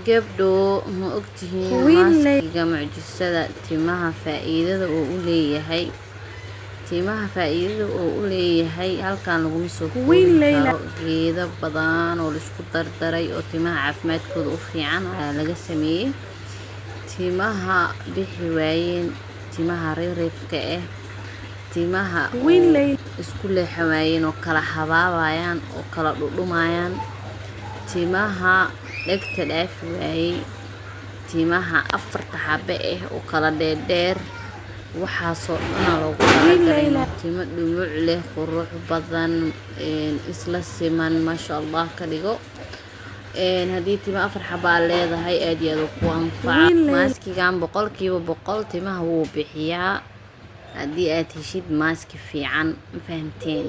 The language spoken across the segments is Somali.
Gabdho, ma ogtihiin maaskiga mucjisada timaha faa'iidada uu u leeyahay? Timaha faa'iidada uu u leeyahay halkan laguma soo koobi karo. Geedo badan oo la isku dardaray oo timaha caafimaadkooda u fiican ayaa laga sameeyey. Timaha bixi waayeen, timaha reefreefka ah, timaha oo isku leexan waayeen oo kala habaabayaan oo kala dhudhumayaan, timaha dhegta dhaafi waayey, timaha afarta xabe ah oo kala dheerdheer, waxaasoo dhan loogu talagalay inuu timo dhumuc leh, qurux badan, isla siman, maasha Allah, ka dhigo. Haddii timo afar xabaa leedahay, aad iyo aad ku anfaca maaskigan. 100% timaha wuu bixiyaa haddii aad heshid maaski fiican. Ma fahamteen?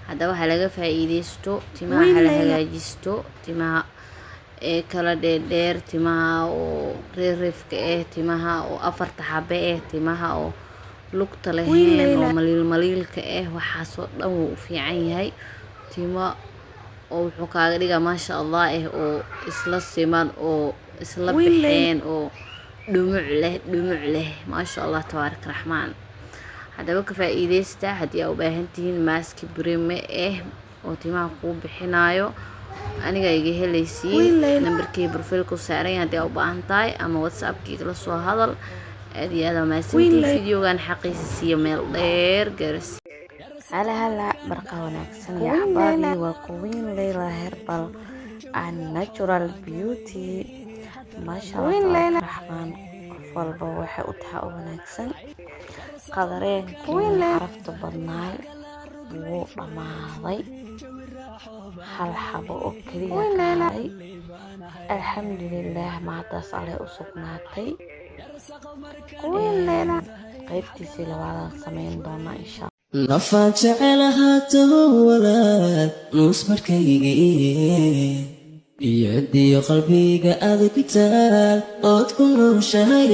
Haddaba waxaa laga faa'iideysto, timaha hala hagaajisto, timaha ee kala dheerdheer, timaha oo reerreefka ah, timaha oo afarta xabe ah, timaha oo lugta lahayn oo maliil maliilka ah, waxaasoo dhan wuu u fiican yahay. Timo oo wuxuu kaaga dhigaa, maasha Allah ah, oo isla siman oo isla baxeen oo dhumuc leh, dhumuc leh, maasha Allah, tabaaraka raxmaan. Haddaba ka faa'iideysta haddii aa u baahan tihiin maaski brime ah oo timaha kuu bixinayo. Aniga iga helaysiin, nambarkii profile-ka u saaran yahay haddii aa u baahan tahay, ama WhatsAppka igala soo hadal. Aad iyo aad aa mahadsantihiin. Videogan xaqiisa siiya, meel dheer gaarsiiya. Hala hala, barqa wanaagsan ya axbaabi. Waa Queen Layla Herbal and Natural Beauty. Maasha Allah, tabaaraka raxmaan. Qof walba waxay u tahay u wanaagsan. Qadareenkii carafta badnaay wuu dhammaaday, hal xabo oo keliya ka haray. Alxamdulilaah, mahadaas Alle u sugnaatay. Qaybtiisii labaadaan sameyn doonaa, insha. Nafaan jecelahaa walaal nuus markayga iyadiyo qalbiga adag taal ood ku nooshahay,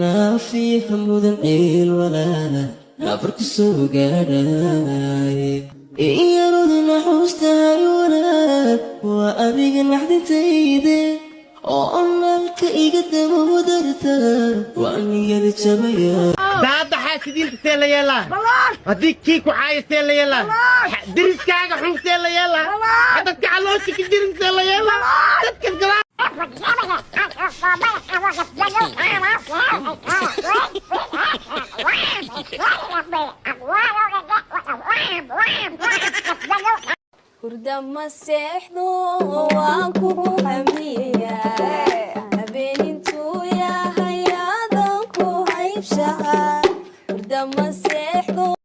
naafiha mudan ciil walaal nabar ku soo gaadhay, iyadooda naxuustahay walaal waa adiga naxdintayde oo nalka iga daba wadarta waa niyada jabaya. Daada xaasidiinta see la yeelaa? Haddii kii ku caayo see la yeelaa? Deriskaaga xun see la yeelaa? Dadka caloosha ka jirin see la yeelaa? Dadka gadaa. Hurda ma seexdo, waan kugu hamiyaa, habeen intuu yahay adan ku haybshaha. Hurda ma seexdo.